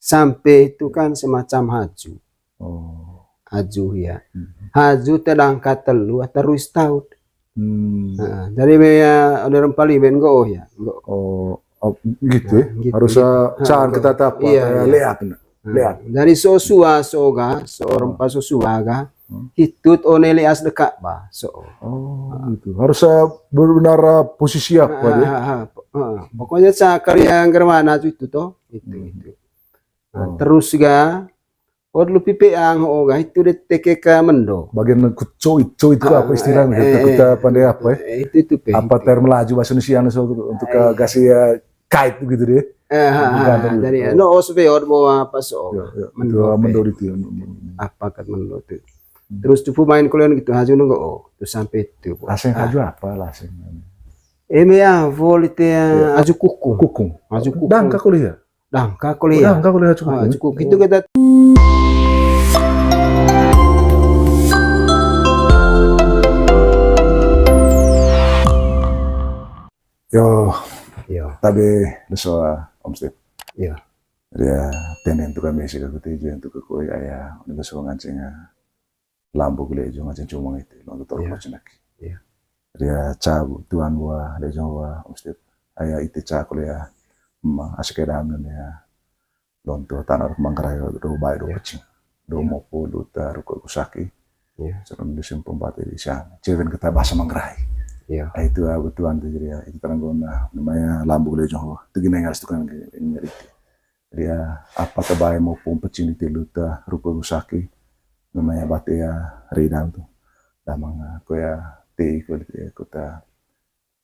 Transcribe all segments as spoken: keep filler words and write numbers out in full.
Sampe itu kan semacam haju. Oh. Haju ya. Hmm. Haju te dangka telu atau ruis taut. Hmm. Heeh, jadi me ya ada rempah limen nggo, oh ya, nggo. Oh, oh, gitu ya. Nah, gitu, harus gitu. Caan kita tapa, iya, iya. Leak na. Nah, leak. Jadi so sua, so ga, so rempah so sua ga. Hmm. Hitut one leas deka ba, so. Oh, gitu. Harus benar-benar posisi apa dia? Pokoknya sa karya ngger mana tu itu toh, itu, itu. Nah, terus ga, oh, lupi pe ang, oh, ga, itu de teke ka mendo. Bagian kuco itu, itu apa istilahnya? Eh, kita pandai apa ya? Eh, itu, itu pe. Apa term Melayu bahasa Indonesia so untuk ke gasi ya kait gitu deh. Eh, ha, ha, jadi no os ve ot bo apa so. Ya, ya. Mendo itu, mendo itu ya. Apa kat mendo itu. Hmm. Terus tu pemain kuliah gitu, haju nunggu, oh, tu sampe itu. Laseng haju apa laseng? Eme ya, vol itu ya, haju kukung. Kukung. Haju kukung. Dangka kuliah. Dangka kuliah. Dangka kuliah cukup. Ah, cukup. Gitu kita. Yo. Yo. Tabe leso, Om Steve. Yo. Ria tenen tu kami sih ke ketiga tu ke koi aya. Ini leso nganceng, ah. Lambu gule jong aja cuma itu, lonto toro. Iya. Cina ki. Iya. Ria ca bu tuan bua, ria jong bua, Om Steve. Aya ite ca kuliah, ma, asik eda amnon ya. Lonto tanah Manggarai do bae do pecing. Do mopo do ta ruko kusaki. Iya. Sekarang di simpung pati di sana. Ceven kita bahasa Manggarai. Iya. Ai itu, ah, bu tuan tu jadi ya, itu terang guna, namanya lambu gule jong bua. Itu gini yang harus tukang ngeri. Ria apa ta bae mo pom pecing di tilu ta rupa rusaki. Namanya bate ya redang tu. Damang, ah, ko ya tei ko di ko ta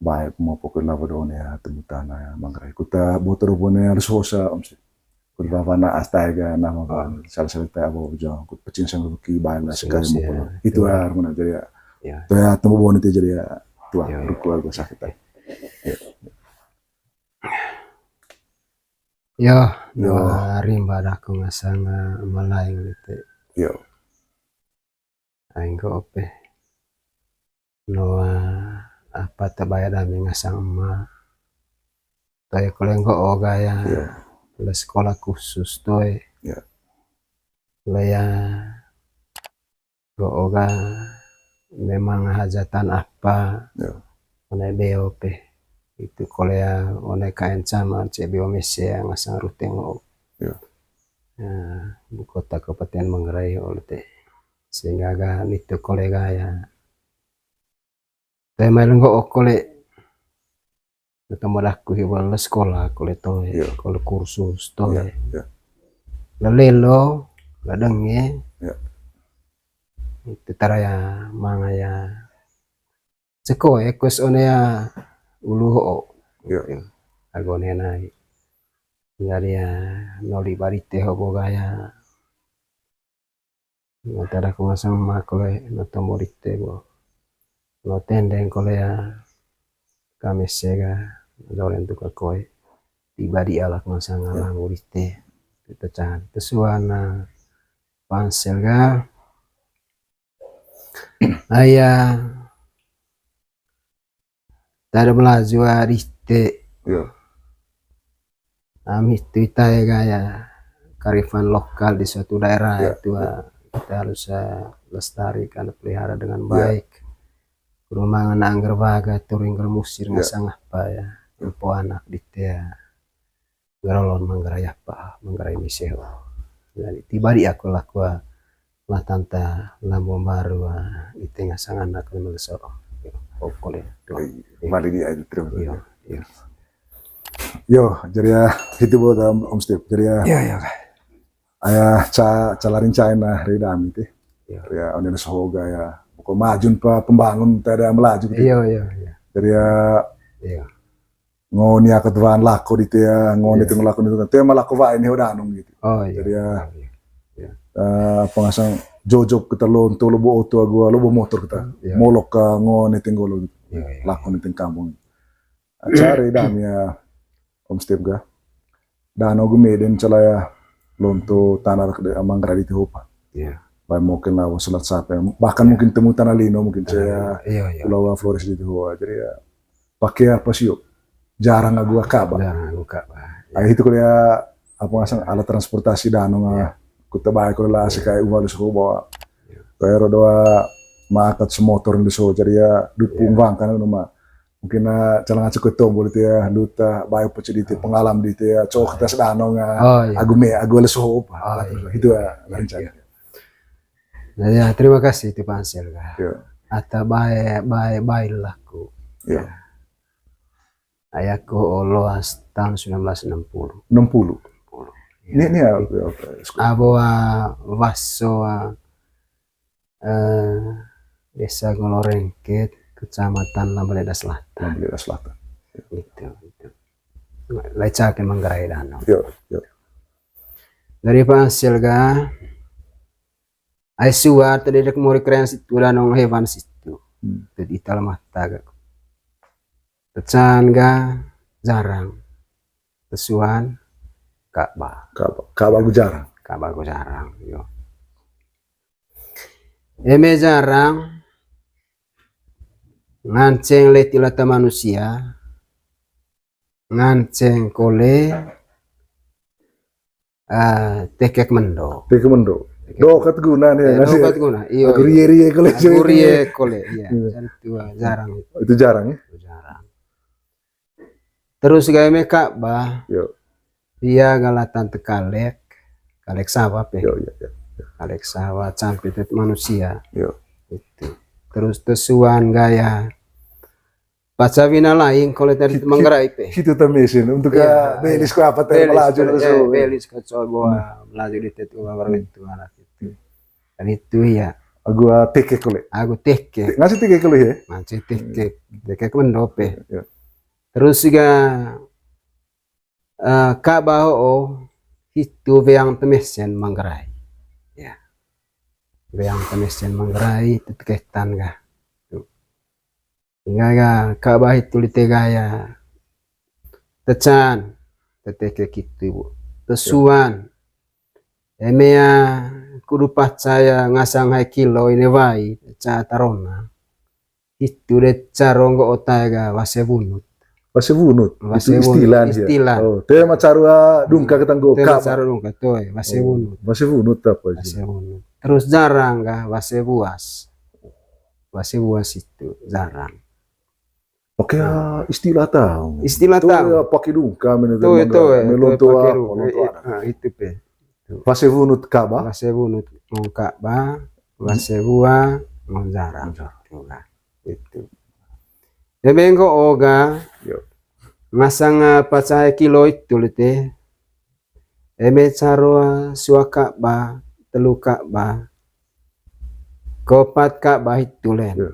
bae mo pokok lava done ya temu tanah ya Manggarai. Kuta botor bone harus hosa, Om Steve. Kuta bavana astai ga nama ba salah salah ta abo jong kut pecing sang ruki bae lah sekali mo polo. Itu ya mana jadi ya. Ya. Tu ya temu bone tu jadi ya tua ruku harus sakit. Ya. Yo, no rimba daku ngasang, eh, malaing lite. Yo. Ai nggo ope. No, eh, apa ta bae dami ngasang ema. Toya kole nggo o gaya. Yo. Le sekolah khusus toe. Yo. Le ya Go'o ga memang hajatan apa. Yo. One beo pe. Itu kolea one kaen sama ce beo mese ngasang rute ngo'o. Yo. Nah, ibu kota Kabupaten Manggarai oleh te. Sehingga ga nitu kole gaya. Te mai lenggo okole. Nata madaku hi wala sekolah kole toe, kole kursus toe. Lalelo, ladenge. Tetara ya manga ya. Ceko ya kos one ya ulu ho'o. Agone nai. Jadi ya noli barite ho boga ya. Nata daku ngasang ema kole, nata tombo dite bo. No tendeng kole ya, kamese ga, dolen tuka koe. Tiba di alak ngasang alang urite. Kita can. Tesuana pansel ga. Aya. Tada melaju arite. Yo. Ami tu ita ya gaya kearifan lokal di suatu daerah itu, ah, kita harus, eh, lestarikan, pelihara dengan baik. Rumah anak angger baga, turing angger musir, ngasang apa ya. Empo anak di tia. Ngerolon Manggarai apa, Manggarai mese ho. Jadi tiba di aku lakua, ah, latanta lambung baru, ah, di tengah sang anak ni meleso. Pokoknya. Mari di aja terus. Iyo, iyo. Yo, jadi ya, itu buat Om, Om Steve. Jadi ya, aya ca, calarin cain lah, Rida Amit, eh. Yo. Ya, Onelis Hoga ya. Pokok majun pa pembangun, tada melaju gitu. Iyo, iyo, iyo. Jadi ya, iyo. Ngo ni aku tuan lako di tia, ngo ni tengok lako di tia, tia malah ko wae ni ho danong gitu. Oh, iyo. Jadi ya, eh, apa ngasang jojok kita lonto, lobo oto agu, lobo motor kita. Iyo. Molok ka ngo ni tenggolo gitu. Iyo, iyo. Lako ni teng kampung. Cari dam ya, Om Steve ga. Dano gu meden calaya lonto tanah de Manggarai di Tihopa. Iya. Bae mungkin lah selat sape. Bahkan mungkin temu tanah lino mungkin saya Pulau Flores di Tihopa. Jadi ya pakai apa sih yuk? Jarang aku kaba. Jarang aku kaba. Iya. Akhir itu kuliah apa ngasang alat transportasi danong, ah, kute bae kole la sika uma luso bawa. Kayak roda dua ma kat semotor luso, jadi ya dupung bang kan, anu ma. Mungkin, ah, calon ngacuk ke tombol itu ya, luta bae pecah di itu, pengalaman di itu ya, cok tes danong, ah, agu me, agu luso apa. Alat luso. Itu ya, rencana. Nah, ya, terima kasih itu Pak Ansel, kah. Ata bae, bae, bae laku. Ayahku olo as tahun sembilan belas enam puluh. Enam puluh. Ini, ini apa, apa? Abo, ah, Waso, ah, eh, Desa Golorengket, Kecamatan Lambaleda Selatan. Lambaleda Selatan. Itu, itu. Leca ke Manggarai danong. Yo, yo. Dari Pak Ansel ga, ai suar tadi dek mori keren situ danong hewan situ. Jadi ita lemah taga. Tecan ga jarang. Tesuan Ka'bah. Ka'bah. Ka'bah gu jarang. Ka'bah gu jarang, yo. Eme jarang nganceng leti lata manusia, nganceng kole, ah, tekek mendo. Tekek mendo. Tekek mendo. Do kat guna nih, eh, nasi. Do kat guna, iyo, agu iyo. Rie-rie kole. Agu rie kole, iya. Iya. Itu jarang itu. Itu jarang ya? Itu jarang. Terus ga eme Ka'bah. Yo. Iya, ga latan tekalek, kalek sawa pe. Yo, yo, yo, yo. Kalek sawa, sampai tet manusia. Yo. Itu. Terus tesuan gaya paca wina lain, kalau tadi Manggarai pe. Situ temesin untuk, iya, belis ko apa teh, belis melaju ko, terus, eh, belis ko coba melaju di tetu baru itu anak itu. Dan itu ya. Agu, ah, tekek kole. Agu tekek. Te-, ngasih tekek kole ya? Ngasih tekek. Tekek mendo pe. Ya. Terus juga, eh, Ka'bah ho'o, hitu weang temesen Manggarai. Ya. Weang temesen Manggarai, itu teketan kah. Tuh. Hingga ga Ka'bah itu lite gaya. Tecan, teteke kitu, Bu. Tesuan. Eme ya, kudu paca ya ngasang hai kilo ini wai, ca tarona. Itu de caro nggo otai ga wase wunut. Wase wunut, itu istilah ya. Istilah. Oh, te ma caro, ah, dungka ketanggo. Te ma caro dungka, toe, wase wunut. Wase wunut apa itu? Wase wunut. Terus jarang ga wase buas. Wase buas itu jarang. Oke, ah, istilah tahu. Istilah tahu. Ya, pakai dungka, mene, toe, mene, toe, mene, toe, lonto pakai apa, dungka, lonto eh, ada. Ah, itu pe. Tuh. Wase wunut Ka'bah. Wase wunut ngon Ka'bah, wase bua ngon jarang. Ngon jarang. Tuh lah. Itu. Eme nggo oga. Yo. Ngasang, eh, paca hai kilo itu lite. Eme caro, eh, sua Ka'bah, telu Ka'bah, keopat Ka'bah itu len. Yo.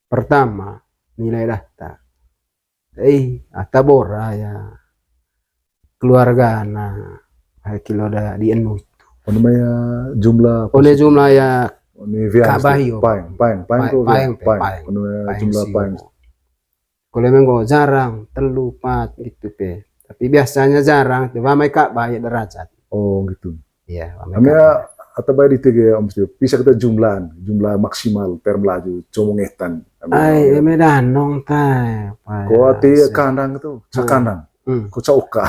Pertama, nilai data. Eh, ata bora ya keluarga na hai kilo da di enu itu. One mai ya jumlah. One jumlah ya one viang Ka'bah yo. Paeng, paeng, paeng. Paeng, paeng, paeng. One mai ya paeng jumlah sih, paeng. Kalau emang kok jarang, telu, empat gitu pe. Tapi biasanya jarang, coba mai Ka'bah ya derajat. Oh, gitu. Iya, ame ya, ata bae di tege, Om Steve. Bisa kita jumlahan, jumlah maksimal per melaju, comongetan. Ai, eme danong tae. Ko ate kandang itu, sakandang. Hmm. Ko caoka.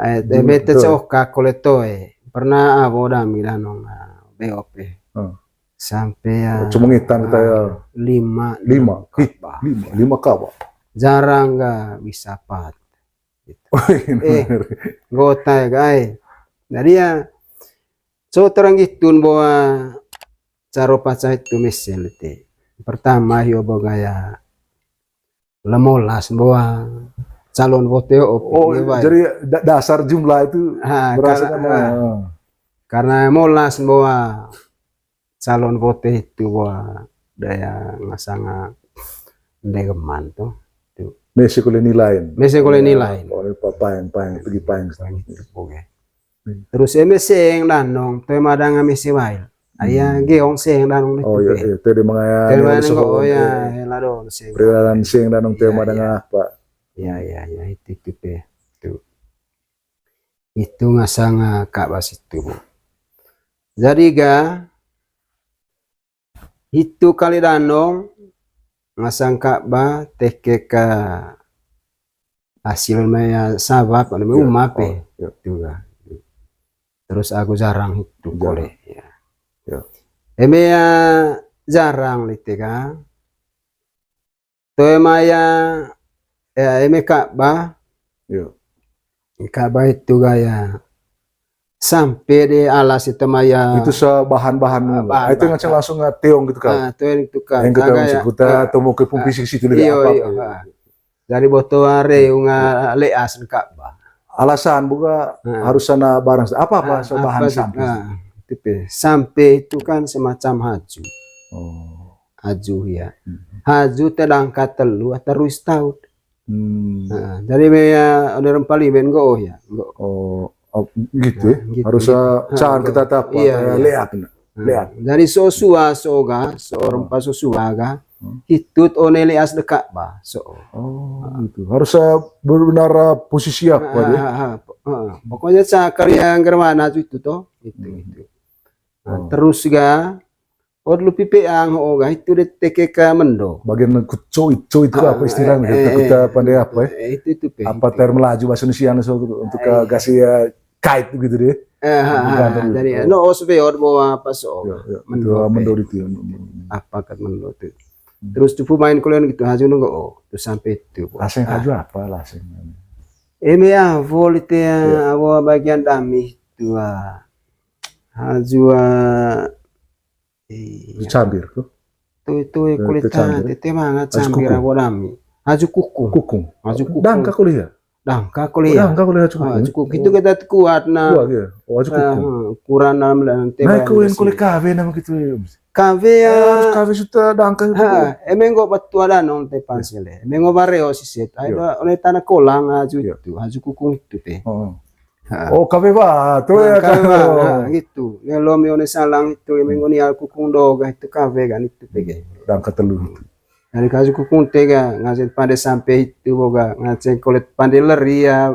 Ai, eme te caoka kole toe. Pernah abo dami danong, ah, beo pe. Hmm. Sampai ya, comongetan kita ya. Lima, lima. Lima Ka'bah. Lima Ka'bah. Jarang ga bisa pat. Gitu. Oh, iya, eh, bener. Anggota ya, guys. Jadi ya, so terang gitun bahwa caro paca itu mesel te. Pertama, yo, bo gaya lemolas bahwa calon vote, oh, jadi da-, dasar jumlah itu berasal karena, karena molas bahwa calon vote itu bahwa daya ngasanga ndegeman tuh. Tuh. Mese kole nilai. Mese kole nilai. Paeng, paeng, tegi paeng. Paeng itu, oke. Hmm. Terus eme seng danong, toe madang ame sewail. Aya geong seng danong itu. Oh, iya, iya. Tadi mangaya. Tadi mangaya, oh, iya, hela dong seng. Periranan seng danong, toe madang apa. Iya, iya, iya, itu, itu pe. Tuh. Itu ngasang, eh, Ka'bah situ, Bu. Jadi ga, hitu kali danong ngasang Ka'bah, teke ka hasil mai ya sabak, mai uma pe. Itu kan. Terus agu jarang itu kole. Ya. Eme ya jarang lite ka. Toe mai ya, ya eme Ka'bah. Ka'bah itu gaya sampe de alas itu mai ya. Itu sebahan-bahan. Ah, itu ngance langsung teong gitu kan. Ah, teong itu kan. Yang kita musik kita temu ke pung fisik situ lagi apa. Jadi boto are unga leas Ka'bah. Alasan buka harus sana barang apa-apa sebahan sampe. Sampe itu kan semacam haju. Haju ya. Haju tedangka telu atau ruis taut. Jadi me ya ada rempali ben go ya. Oh, gitu ya. Harus caan kita tapa leak. Leak. Jadi so sua so ga, so rempa so sua ga. Hitut one leas de Ka'bah so. Oh, gitu. Harus benar-benar posisi apa ya? Pokoknya cakar yang germana itu toh. Itu itu. Terus ga Ot lupi peang ho ga itu de teke ka mendo. Bagian kuco ico itu apa istilahnya? Kita pandai apa ya? Itu itu pe. Apa term Melayu bahasa Indonesia untuk ke gasi kait gitu deh. Jadi no os be ot bawa apa so. Mendo itu. Apa kat mendo itu. Terus tuh pemain kuliah gitu haju nunggu oh tuh sampai itu. Asing haju apa lah asing. Ini ya volite ya bagian dami itu ah. Haju ah Cambir tuh. Tuh itu kulit tete manga cambir awo dami. Haju kukung. Kukung. Haju kukung. Dangka kuliah. Dangka kuliah. Dangka kuliah haju kukung. Haju kukung. Itu kita kuat nah. Kuat ya. Oh, haju kukung. Ukuran dalam dan tete. Nah, kuliah kuliah kawe nama gitu ya. Kawe ya. Harus kawe sudah dangka itu. Emang gua batu ada nong tepan sele. Emang gua bareo siset. Ayo oleh tanah kolang haju itu. Haju kukung itu teh. Oh, kawe ba, tuh ya kawe ba, gitu. Yang lo mione salang itu, yang mengoni aku kung doga itu kawe kan itu pege. Dan ketelu itu. Dari kasu kukung tega ngasen pande sampe itu boga ngasen kolet pande leri ya.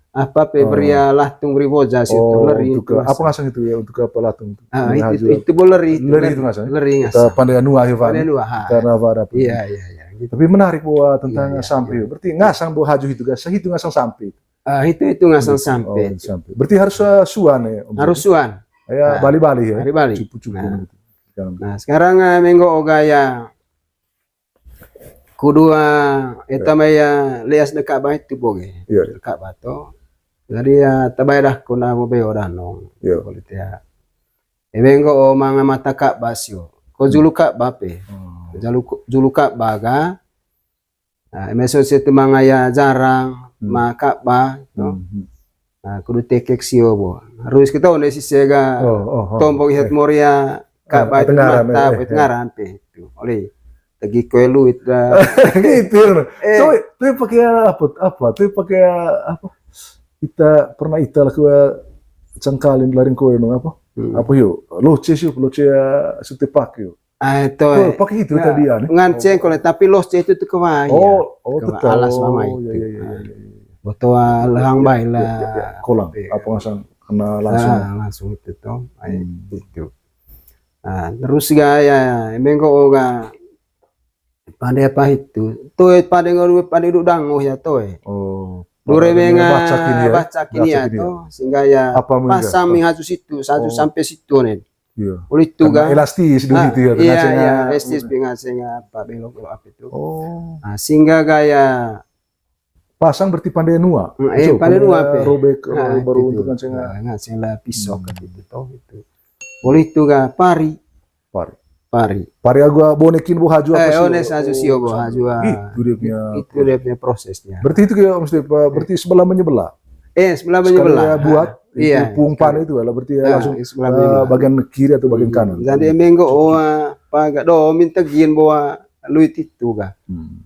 Apa pe beri ya lah tung beri boja sih itu leri itu. Apa ngasang itu ya untuk apa latung itu? Ah, itu itu bo leri itu. Leri itu ngasang. Leri ngasang. Pande anu akhir pande anu. Karena apa ada. Iya iya iya. Tapi menarik bahwa tentang sampe. Berarti ngasang bahwa haju itu gak sehitu ngasang sampe. Ah, itu itu ngasang sampe. Berarti harus suan ya. Harus suan. Ya bali-bali ya. Bali-bali. Cupu-cupu. Nah, sekarang menggo oga ya kudu eta mai ya leas de Ka'bah itu boge. Ka'bah to. Jadi ya tabai dah kuna bo beo danong. Kulit ya. Menggo o manga mata Ka'bah sio. Ko julu Ka'bah pe. Julu Ka'bah ga Nah, eme sose tu manga ya jarang ma Ka'bah to. Nah, kudu tekek sio bo. Harus kita one sise ga tombok ihat moria Ka'bah itu mata itu ngaran pe itu. Oleh tegi kue luit dah. Gitu. Tuh, tuh pakai apa? Apa? Tuh pakai apa? Kita pernah ita lah kue cengkalin laring kue apa? Apa yuk? Loce sih, loce sute pakai yuk. Ah, itu. Pakai itu tadi ya. Nganceng kalau tapi los itu tuh kewai. Oh, oh, alas mama itu. Botoa lehang bae lah. Kolang apa ngasang kena langsung. Ah, langsung itu toh. Itu. Ah, terus gaya menggo oga pande apa itu? Toe pande ngoru pande dudang oh ya toe. Oh. Dure menga baca kini ya toh sehingga ya pasang mi haju situ, haju sampai situ nen. Iya. Oleh itu kan elastis dulu itu ya. Iya, iya, elastis pengasengan apa belok belok apa itu. Oh. Nah, sehingga gaya pasang berarti pandai nua. Eh, pandai nua pe. Robek baru untuk ngaseng. Ngaseng lah pisok gitu toh itu. Oleh itu ga pari. Pari. Pari. Pari agu bonekin bo haju apa sih? Ones haju sio bo haju. Itu dia punya prosesnya. Berarti itu kayak mesti berarti sebelah menyebelah. Eh, sebelah menyebelah. Buat itu pungpan itu lah berarti langsung bagian kiri atau bagian kanan. Jadi menggo oa paga do minta gin bawa luit itu ga.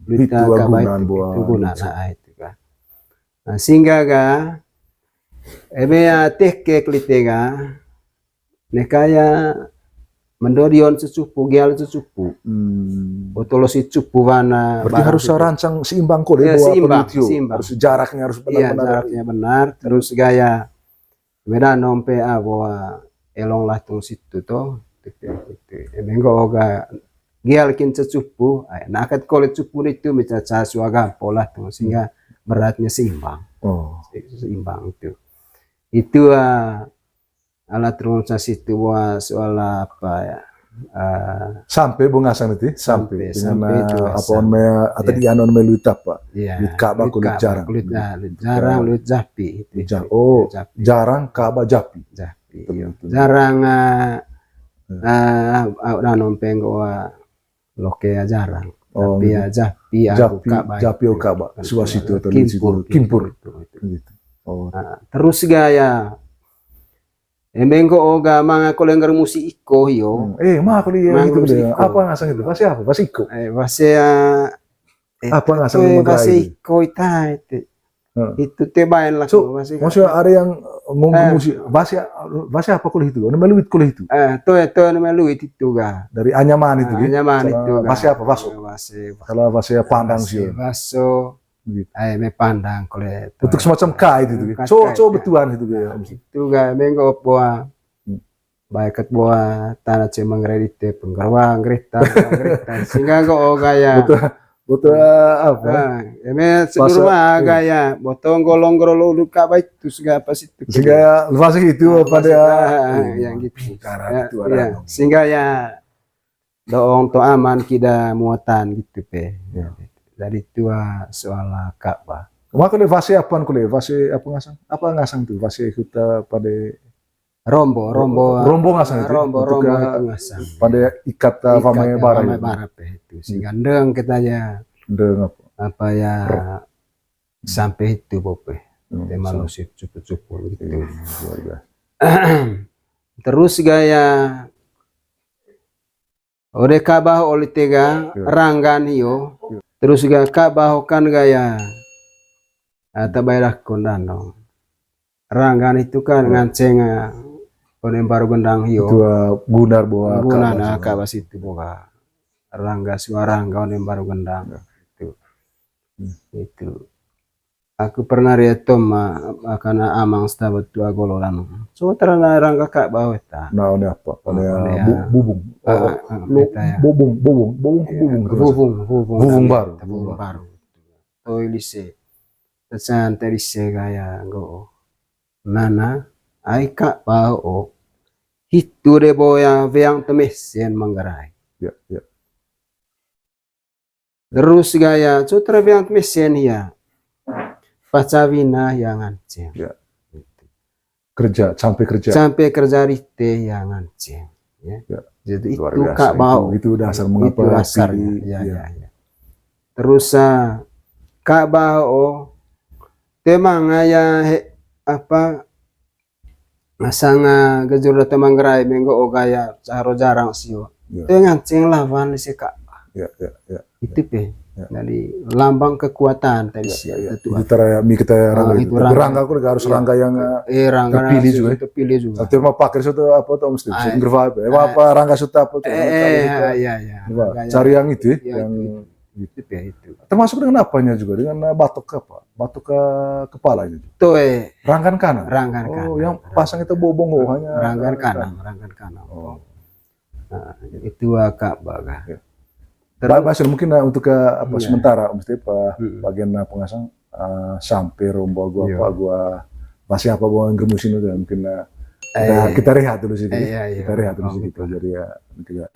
Luit itu gunan bawa itu gunan itu ga. Nah, sehingga ga eme ya teh kek lite ga Nekaya mendodion secupu, gial secupu. Botolo si cupu wana. Berarti harus rancang seimbang kok deh, seimbang, seimbang. Harus jaraknya harus benar-benar. Iya, jaraknya benar. Terus gaya beda nompe abo elong lah tung situ toh. Menggo oga gial kin secupu, nakat kolet cupu itu mica ca suaga pola tung sehingga beratnya seimbang. Oh. Seimbang itu. Itu, ah, alat rumusnya situ buat soal apa ya? Ah, sampe bo ngasang itu, sampe. Sampe, dengan, sampe itu ah, apa asal. On mea, atau iya. Di anon mea luit apa? Iya, luit Ka'bah, luit ko luit Ka'bah, jarang. Luit, ah, luit jarang, luit japi. Itu, luit ja-, itu, oh, luit japi. Jarang, Ka'bah, japi. Japi, betul, iya. Betul. Jarang, ah, hmm. Ah, ah, ah, nanom penggo, ah, loke ya jarang. Oh, tapi gitu. Ya japi, japi, aku Ka'bah japi itu. Aku Ka'bah. Kan suas itu atau kimpur, lucu itu. Kimpur. Kimpur. Itu, itu. Gitu. Oh. Ah, terus gaya Embeng ko oga manga kole ngger musi iko hio. Hmm. Eh, manga kole hio. Manga gitu kole deh. Iko. Apa ngasang itu? Basi apa? Basi iko. Eh, basi, eh, apa ngasang itu, basi iko ita itu. Hmm. Itu te baen lah. So, basi maksudnya ada yang ngomong musi, basi, basi apa kole itu? Anu meluit kole itu. Eh, to, to anu meluit itu ga. Dari Anyaman itu, ah, gitu. Anyaman itu ga. Basi apa? Baso. Basi, kalau basi Padang sih. Baso. Gitu. Ai, me Padang kole. Untuk semacam kai itu, gitu. Kai, so, kai, so kai. Betuan itu, gitu. Itu ga menggo poa. Hmm. Bae kat boa tanah cemang kredit te penggerwang gerita, gerita. Sehingga go gaya. Betul. Betul, apa? Ah, eme sedur mah gaya. Botong golong gerolo luka baik tu sehingga apa situ. Sehingga lepas itu apa dia? Ah, yang gitu. Karena ya, itu ada. Ya. Sehingga ya doong to aman kida muatan gitu pe. Ya. Dari tua soal Ka'bah. Maka le fase apa kule, fase apa ngasang? Apa ngasang tu? Fase huta pada rombo, rombo. Rombo ngasang itu. Rombo, rombo itu ngasang. Pada ikat, ikat pamai bara. Pamai bara pe itu. Sehingga ndeng kita ya. Ndeng apa? Apa ya? Sampai itu bope. Hmm, tema sampai. Lusip cupu-cupu gitu. Iya, luar biasa. Terus gaya ode Ka'bah oli tega ranggan hio. Terus ga Ka'bah ho kan gaya. Ata bae dakon dano. Ranggan itu kan nganceng, ah, one mbaru gendang hio. Itu, ah, gunar boa. Gunar Ka'bah situ boa. Rangga suara rangga one mbaru gendang. Ya. Itu. Hmm. Itu. Aku pernah lihat tom, ah, karena amang setabat tua gololan. So terana rangga Ka'bah weta. Nah, one apa? One, ah, bubung. Bubung, bubung, bubung, bubung, bubung baru. Bubung baru. Toi lise. Tesan te lise gaya nggo. Nana, ai Ka'bah o. Hitu de boya weang temesen manggarai. Ya, ya. Terus gaya, sutra biang mesen ya. Paca wina ya nganceng. Ya. Kerja, sampai kerja. Sampai kerja rite ya nganceng. Ya. Ya. Jadi luar biasa. Itu Ka'bah o. Itu, itu dasar mengapa itu dasarnya. Pilih, ya, ya, ya. Terus, ah, Ka'bah o. Temang ya he, apa, ngasang, ah, gejur data Manggarai menggo o gaya caro jarang sio. Ya. Te nganceng lawan lise Ka'bah. Ya, ya, ya. Itu pe. Ya. Jadi lambang kekuatan tadi sio. Ya, ya. Itu tara mi kita rangga itu. Tapi rangga ko harus rangga yang, eh, rangga terpilih juga. Terpilih juga. Tapi mau pakai suatu apa tuh mesti. Sing apa? Apa rangga suatu apa tuh? Eh, ya, ya. Cari yang itu, yang itu. Gitu. Itu ya itu. Termasuk dengan apanya juga, dengan, eh, batok apa? Batok ke kepala ini. Tuh, eh. Ranggan kanan. Ranggan kanan. Oh, yang pasang itu bobong, oh, hanya ranggan kanan, ranggan kanan. Oh. Nah, itu, eh, Ka'bah kah? Ya. Terus, Mas, mungkin, eh, untuk ke apa sementara, mesti apa bagian, eh, pengasang, eh, sampai rombo gua apa gua masih apa gua ngeremusin udah mungkin, eh, kita, kita rehat dulu sih. Iya, iya. Kita rehat dulu sih gitu. Jadi ya, mungkin ya.